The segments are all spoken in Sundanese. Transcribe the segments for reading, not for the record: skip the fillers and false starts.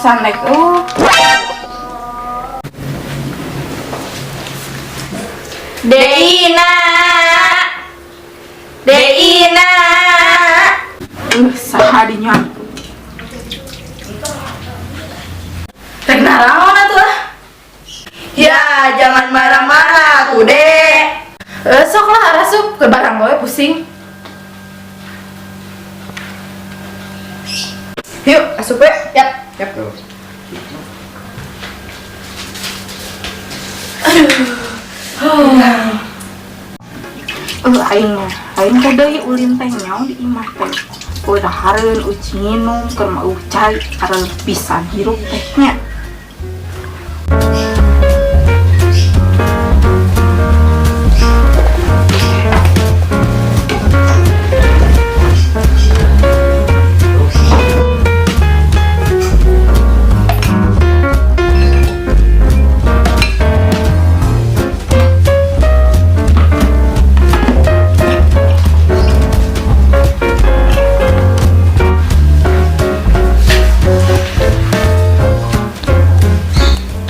Kosan rek. Oh. Deina. Deina. Saha dinya? Rek naraon atuh ah? Ya, jangan marah-marah tuh, Dek. Sok lah arasup ke barang gawe pusing. Yuk, asup we. Yap. Yap. Aduh. Aing mah, aing teh deui ulin teh nyaho di imah teh. Udah hareun uci nginum keur mah cai areuh pisan hirup teh nya.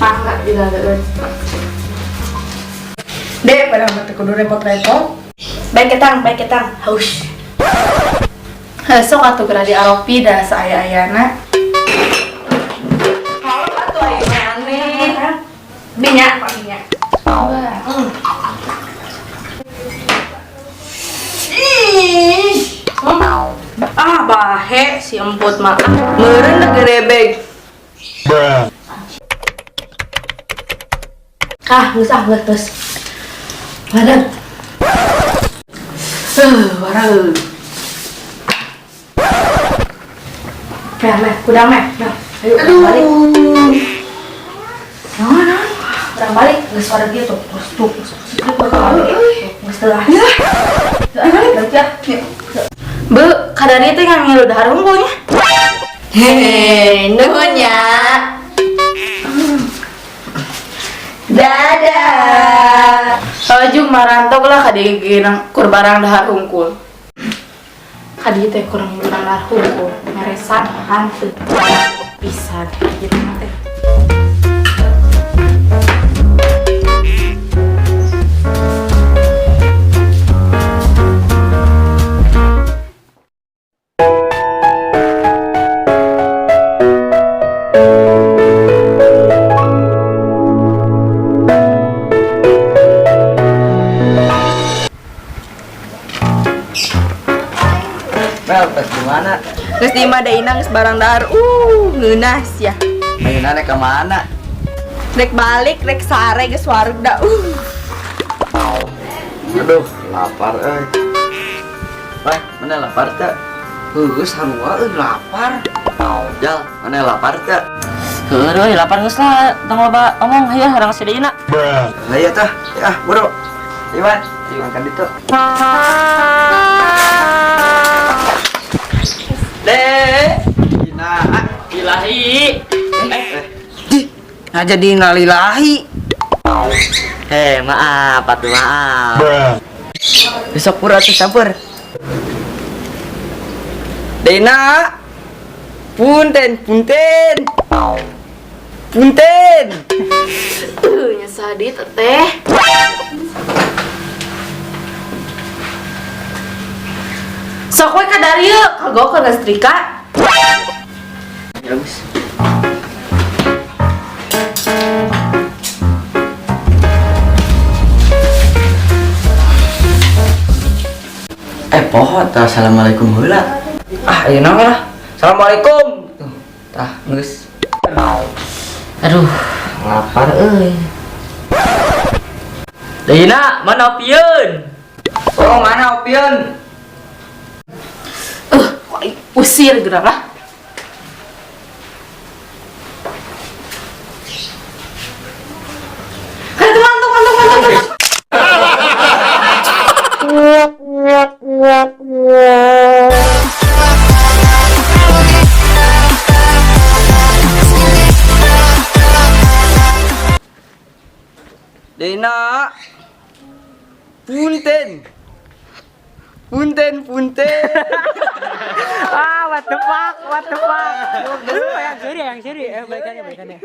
Mangga dilaleun. Dek, padahal mah teu kudu repot-repot. Baik ketang, baik ketang. Haus. Heh, sok atuh geura diaropi da saaya-ayana. Kalau atuh aing maneh. Minyak, Pak minyak. Ih. Ah, bahe si emput mah. Meureun gerebeg. Bruh. Ah, geus ah, geus geus. Wareg. Wareg. Meh, meh, kudang meh. Nah, ayo urang balik. Naon, naon? Urang balik, geus wareg ieu tuh. Terus tuh, geus geus teu lah. Balik ya. Bu, kadari teh ngangilu dahar unggul nya. Hehe, nuhun ya. Dadah. Laju marantok lah kadi gerang kur barang dahar unggul. Kadi teh kurang barang dahar unggul, meresan hanteu. Pisan gitu teh. Mel, tes di mana? Geus di imah da inang geus barang dahar. Ngeunah sia. Ayeuna rek ka mana? Rek balik, rek sare geus wareg da. Aduh, lapar euy. Wah, mana lapar teh? Heuh, sarua euy lapar. Jal, mana lapar teh? Heuh euy, lapar geus lah, tong loba omong hayu urang si Deina. Bruh. Hayu tah, ya buru. Iwan, ayo makan ditu. Dek, Ina, Ilahi. Di, nah jadi nalilahi. Heh, maaf atuh maaf. Bruh. Besok pura tuh campur. Dena, punten, punten, punten. Nyesah di teteh. Sok we ka darieu, kagok ka setrika. Ya geus. Poho tah assalamualaikum heula. Ah, ayeuna mah lah. Assalamualaikum. Tuh, tah geus. Aduh, lapar euy. Deina, mana opieun? Oh, mana opieun? Kok aing usir geura lah. Aduh, mantuk, mantuk, mantuk, mantuk. Dena, punten. Punten, punten. Ah, what the fuck, what the fuck. Yang seri, yang seri. Eh, balikannya, balikannya.